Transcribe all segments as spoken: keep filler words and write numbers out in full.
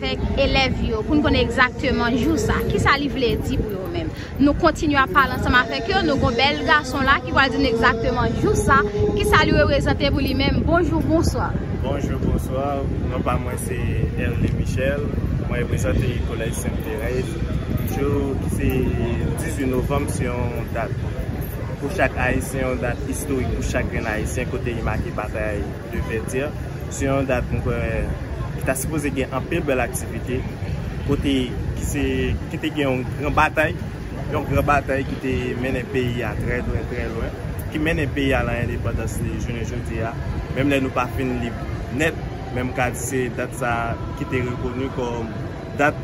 Avèk elèv yo pou n konnen egzakteman jou sa, kisa li vle di pou yo menm. Nou kontinye ap pale ansanm avèk yo, nou gon bèl gason la ki pral di nou egzakteman jou sa, kisa li reprezante pou li menm. Bonjou, bonswa. Bonjou, bonswa. Non pa mwen se Herly Michel. Mwen reprezante Kolèj Sent Terèz. Jou ki se dizuit novanm se yon dat pou chak Ayisyen, yon dat istorik pou chak grenn Ayisyen kote li make batay de Vètyè. Se yon dat mwen kwè ki ta sipoze gen anpil bèl aktivite kote ki se ki te gen yon gran batay, yon gran batay ki te mennen peyi a trè lwen, trè lwen, ki mennen peyi a nan endepandans li jounen jodi a. Menm lè nou pa fin lib nèt, men m ka di se dat sa ki te rekoni kòm dat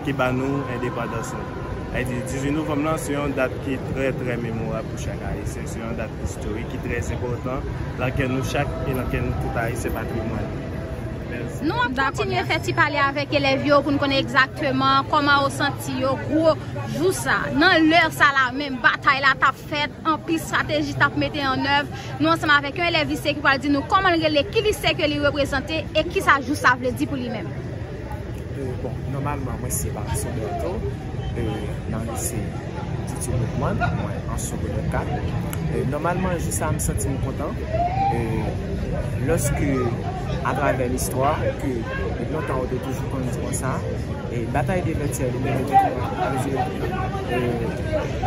ki ba nou endepandans nou. Sa vle di dizuit novanm lan se yon dat ki trè trè memorab pou chak Ayisyen, se yon dat istorik ki trè enpòtan nan kè nou chak e nan kè nou tout Ayisyen patrimwàn. Nou ap kontinye fè ti pale avèk elèv yo pou n konnen egzakteman kòman yo santi yo gwo jou sa. Nan lè sa la menm, batay la t ap fèt, anpil estrateji t ap mete an èv. Nou ansanm avèk yon elèv lise ki pral di nou kòman l rele, ki lise ke li reprezante e kisa jou sa vle di pou li menm. Bon, nòmalman mwen se Marcin Bertho nan lise Titi Boukman, mwen an segondè kat. Nòmalman jou sa a m santi m kontan lòske atravè listwa ke depi lontan ou te toujou konn di konsa, batay de Vètyè li menm li te konn ap vle di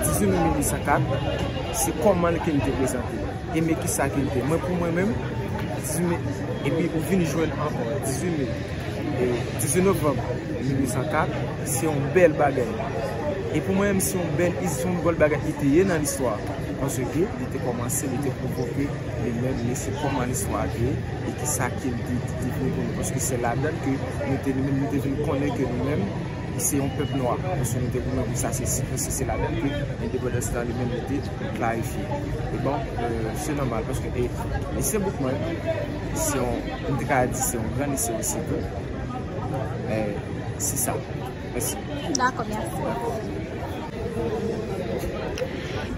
dizuit me mil uit san kat, se kòman l ke l te prezante e men kisa ke l te. Mwen pou mwen menm, dizuit me, epi ou vin jwenn ankò dizuit me, dizuit novanm mil uit san kat, se yon bèl bagay. E pou mwen menm se yon bèl, se yon bèl bagay li te ye nan listwa. Paske li te kòmanse, li te pwovoke li menm, men se kòman listwa te ye e kisa ke l te, te vle pou nou. Paske se ladan l ke nou te, nou menm, nou te vin konnen ke nou menm, se yon pèp nwa. Paske nou te konnen ke sa se, se, se ladan l ke endepandans lan li menm li te klarifye. E bon, se nòmal paske e, lise Boukman, se yon, m te ka di se yon gran lise osi tou. E, se sa. Mèsi. Dakò, mèsi.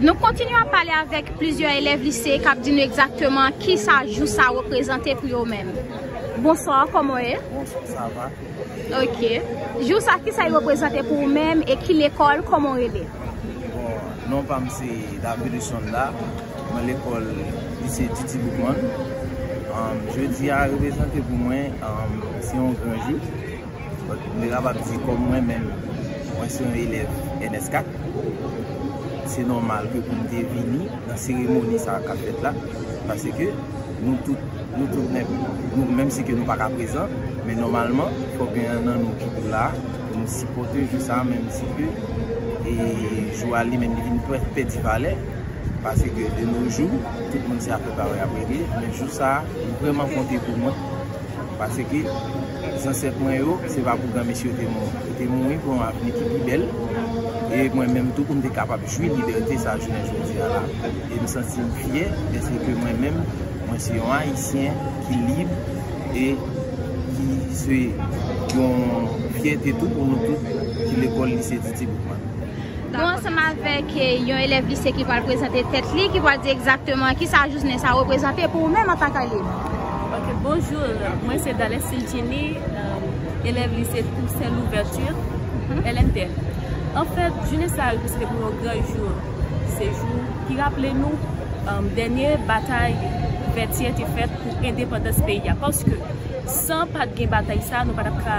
Nou kontinye ap pale avèk plizyè elèv lise k ap di nou egzakteman kisa jou sa reprezante pou yo menm. Bonswa, kòman w ye? Bonswa, sa va. Ok. Jou sa, kisa l reprezante pou ou menm e ki lekòl, kòman w rele? Bon, non pa m se Davidson la, mwen lekòl lise Titi Boukman. Jodi a reprezante pou mwen, se yon gran jou. Mwen kapab di kòm mwen menm, mwen se yon elèv N S kat. Se nòmal ke pou m te vini nan seremoni sa k ap fèt la, paske nou tout, nou tout menm, nou, menm si ke nou pa ka prezan, men nòmalman, fòk gen youn nan nou ki pou la, pou nou sipòte jou sa, menm si ke e jou a li menm li vin pèdi valè, paske de nos jours, tout moun se afè pa yo y ap regle, men jou sa, li vrèman konte pou mwen. Paske zansèt mwen yo, se pa pou granmesi yo te mouri. Yo te mouri pou yon avni ki pi bèl. E mwen menm tou, pou m te kapab jwi libète sa jounen jodi a la. E m santi m fyè dèske mwen menm, mwen se yon Ayisyen ki lib e ki se yon fyète tou pou nou tout ki lekòl lise Titi Boukman. Nou ansanm avèk yon elèv lise ki pral prezante tèt li, ki pral di egzakteman kisa jounen sa reprezante pou ou menm antanke elèv. Ok, bonjou, mwen se Dalès Silchini, elèv lise Toussaint Louverture, L N T. Anfèt, jounen sa reprezante pou yon gran jou. Se jou ki raple nou dènye batay Vètyè te fèt pou endepandans peyi a. Paske san pa t gen batay sa, nou pa t ap ka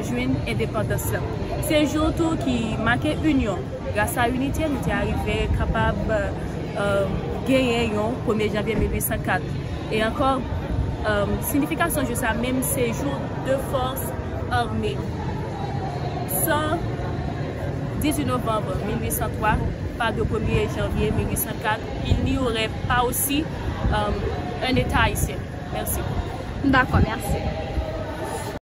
jwenn endepandans la. Se jou tou ki make inyon. Gras a inite, nou te arive kapab genyen yon premye janvye mil uit san kat. E ankò, siyifikasyon jou sa menm se jou de fòs ame. San dizuit novanm mil uit san twa, pa de premye janvye mil uit san kat, il n'y aurait pas aussi un État haïtien. Mèsi. Dakò, mèsi.